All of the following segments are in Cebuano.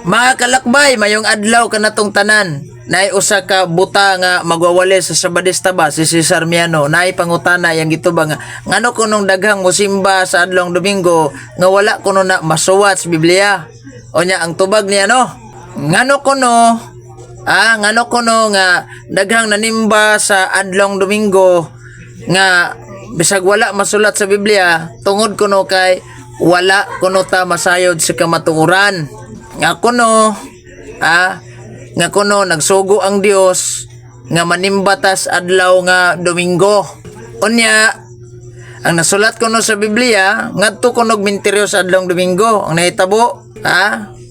Mga kalakbay, mayong adlaw kanatong tanan. Naay usa ka buta nga magwawali sa Sabadista ba si Cesar Miano. Naay pangutana yang gitubang nga ngano kunong daghang mosimba sa adlong Domingo nga wala kuno na masuwat sa Biblia. O nya ang tubag niya, no? Ngano kuno ngano kuno nga daghang nanimba sa adlong Domingo nga bisag wala masulat sa Biblia? Tungod kuno kay wala kuno ta masayod sa kamatuoran nga kuno nagsugo ang Dios nga manimba tas adlaw nga Domingo. Unya ang nasulat kuno sa Biblia, ngadto kuno og minteryo sa adlong Domingo. Ang nahitabo,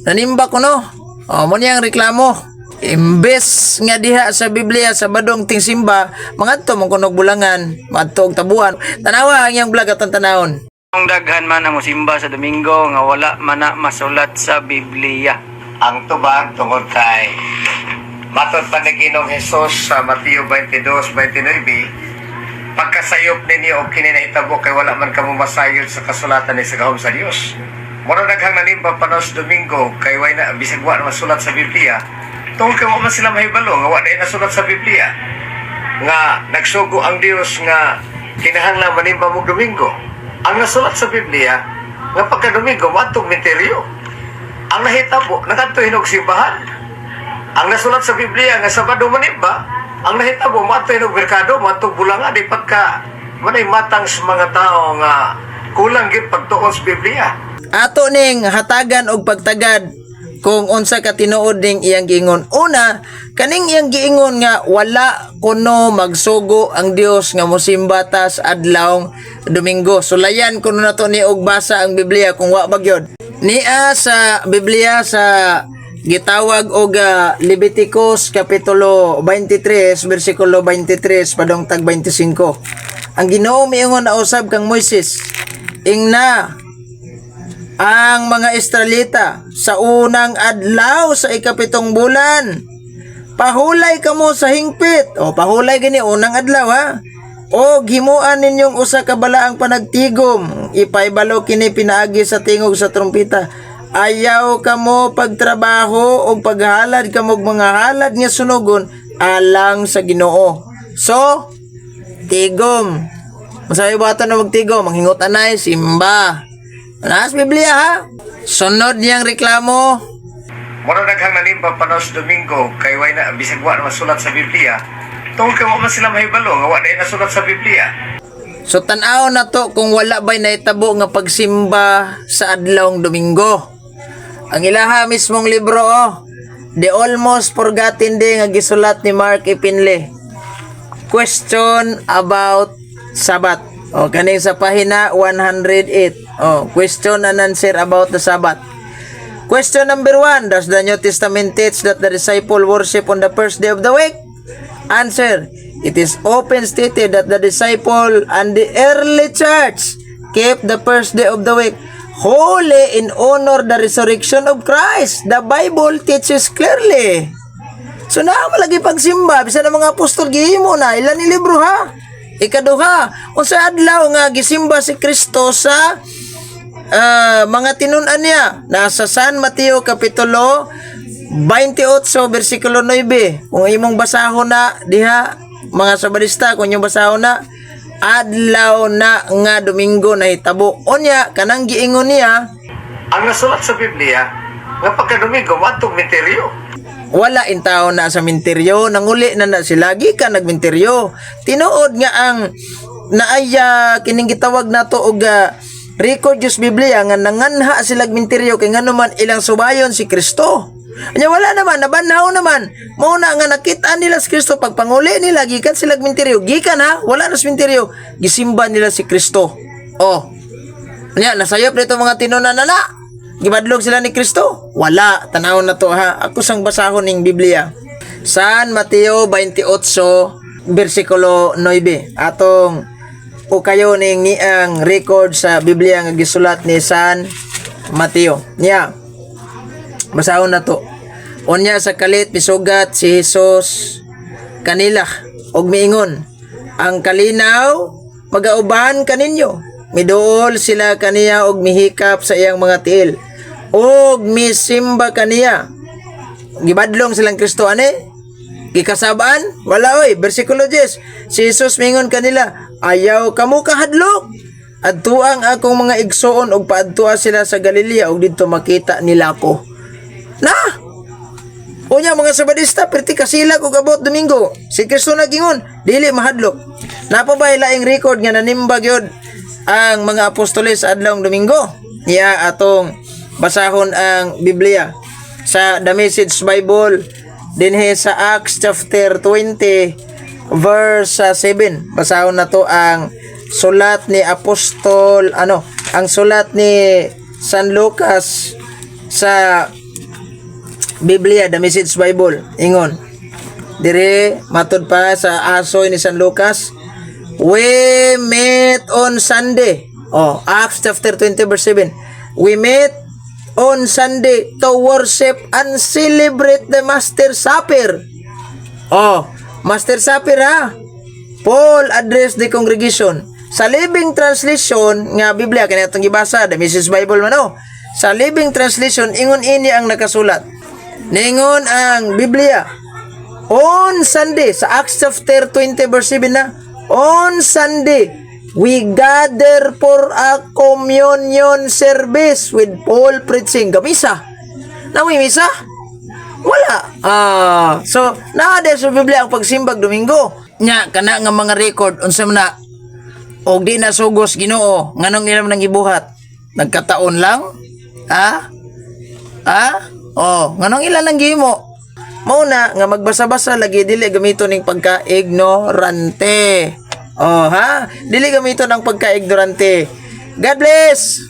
nanimba kuno. O mo niyang reklamo, imbes nga diha sa Biblia Sabado ang tingsimba, mangadto man kuno og bulangan, mangadto og tabuan. Tanawa ang iyang vlog atong tanawon. Ang daghan man ang mosimba sa Domingo nga wala man na masulat sa Biblia. Ang tubag, tungod kay matod pa ni Ginoong Hesus sa Mateo 22:29, "Pagkasayop ninyo og kini nahitabo kay wala man kamo masayod sa kasulatan ni sa gahom sa Dios." Mura daghang nanimba pa sa Domingo kay way na bisag wa na masulat sa Biblia, tungod kay wa man sila mahibalo nga wa na nasulat sa Biblia nga nagsugo ang Dios nga kinahanglan manimba mo Domingo. Ang nasulat sa Biblia nga pagka Domingo moadtog minteryo. Ang nahitabo, nagadto hinog simbahan. Ang nasulat sa Biblia nga Sabado manimba, ang nahitabo, moadto hinog merkado, moadto bulanga. Di pagka manay matang sa mga tao nga kulang gid pagtuon sa Biblia. Ato ning hatagan og pagtagad kung unsa ka tinuod ning iyang giingon. Una, kaning iyang giingon nga wala kuno magsugo ang Dios nga mosimba ta sa adlawng Domingo. Sulayan kuno nato ni og basa ang Biblia kung wa ba gyud. Nia sa Biblia sa gitawag og Leviticus kapitulo 23 bersikulo 23 padong tag 25. Ang Ginoo miingon na usab kang Moises, "Ingna ang mga Israelita sa unang adlaw sa ikapitong bulan. Pahulay kamo sa hingpit." O pahulay gani unang adlaw, ha. "O himuan ninyong usa ka balaang panagtigom. Ipaibalo kini pinaagi sa tingog sa trumpita. Ayaw kamo pagtrabaho o paghalad kamo og mga halad nga sunugon alang sa Ginoo." So, tigom. Masabi ba ito na magtigom? Manghingot anay, simba. Naas Biblia, ha? Sunod niyang reklamo. Mura daghang nanimba pa sa Domingo kay way na bisag wa na masulat sa Biblia, tungod kay wa man sila mahibalo nga wa na nasulat sa Biblia. So tan-aw na to kung wala ba'y nahitabo nga pagsimba sa adlawng Domingo. Ang ilaha mismong libro, oh. The Almost Forgotten Day nga gisulat ni Mark E. Finley. Question about Sabbath. O kaning sa pahina 108. Oh, question and answer about the Sabbath. Question number 1, does the New Testament teach that the disciple worship on the first day of the week? Answer, it is often stated that the disciple and the early church kept the first day of the week holy in honor the resurrection of Christ. The Bible teaches clearly. So naa malagi pagsimba, bisan ang mga apostol gihimo na, ilan ni libro, ha? Ikaduha, unsa adlaw nga gisimba si Kristo sa mga tinun-an niya? Nasa San Mateo kapitulo 28 bersikulo 9. Kung imong basahon na diha, mga Sabadista, kung inyong basahon na, adlaw na nga Domingo nahitabo. Unya kanang giingon niya, Ang nasulat sa Biblia nga pagka Domingo moadtog minteryo. Wala intaw na sa minteryo, nanguli na na sila gikan nagminteryo. Tinuod nga ang naaya kining gitawag nato og record sa Biblia nga nanganha sila minteryo kay ngano man ilang subayon si Kristo. Anya wala naman, nabanhaw naman. Mao na nga nakita nila si Kristo pagpanguli nila gikan sila minteryo. Gikan, ha, wala na sa minteryo. Gisimba nila si Kristo. Oh. Nya nasayop nito mga tinunan na na. Gibadlog sila ni Kristo? Wala. Tanawon na to, ha. Ako sang basahon ning Biblia. San Mateo 28 bersikulo 9. Atong o kayo ning niang record sa Biblia nga gisulat ni San Mateo. Nya. Basahon na to. "Unya sa kalit misugat si Jesus kanila og miingon, 'Ang kalinaw magauban kaninyo.' Miduol sila kaniya og mihikap sa iyang mga tiil. Og misimba kaniya. Gibadlong silang Kristo ani? Gikasabaan? Wala oy. Versikulo 10. Si Jesus mingon kanila, "Ayaw kamo kahadlok. Adtuang akong mga igsoon ug paadtua sila sa Galilea ug didto makita nila ako." Na! Unya mga Sabadista, perti kasilag og abot Domingo. Si Kristo nagingon, dili mahadlok. Napa ba laing record nga nanimba gyud ang mga apostoles sa adlawng Domingo? Iya atong basahon ang Biblia sa The Message Bible dinhi sa Acts chapter 20 verse 7. Basahon na to ang sulat ni Apostol ano, ang sulat ni San Lucas sa Biblia, The Message Bible. Ingon. Dire, matud pa sa asoy ni San Lucas, "We met on Sunday." Oh, Acts chapter 20 verse 7. "We met on Sunday to worship and celebrate the Master Supper." Oh, Master Supper ha. Paul addressed the congregation. Sa Living Translation nga Biblia kani atong gibasa, The Message Bible man oh. Sa Living Translation ingon ini ang nakasulat. Ningon ang Biblia on Sunday sa Acts chapter 20 verse 7 na, "On Sunday we gather for a communion service with Paul preaching." Gamisa. Nawi misa? Wala. Ah, so naa sa Biblia ang pagsimbag Domingo. Nya kana nga mga record unsa man na og di na sugos Ginoo, nganong nila man nang ibuhat? Nagkataon lang? Ha? Ha? Oh, nganong ila lang gihimo? Mao na nga magbasa-basa lagi, dili gamiton ning pagka-ignorante. Oh, ha? Dili gamiton ang pagka-ignorante. God bless.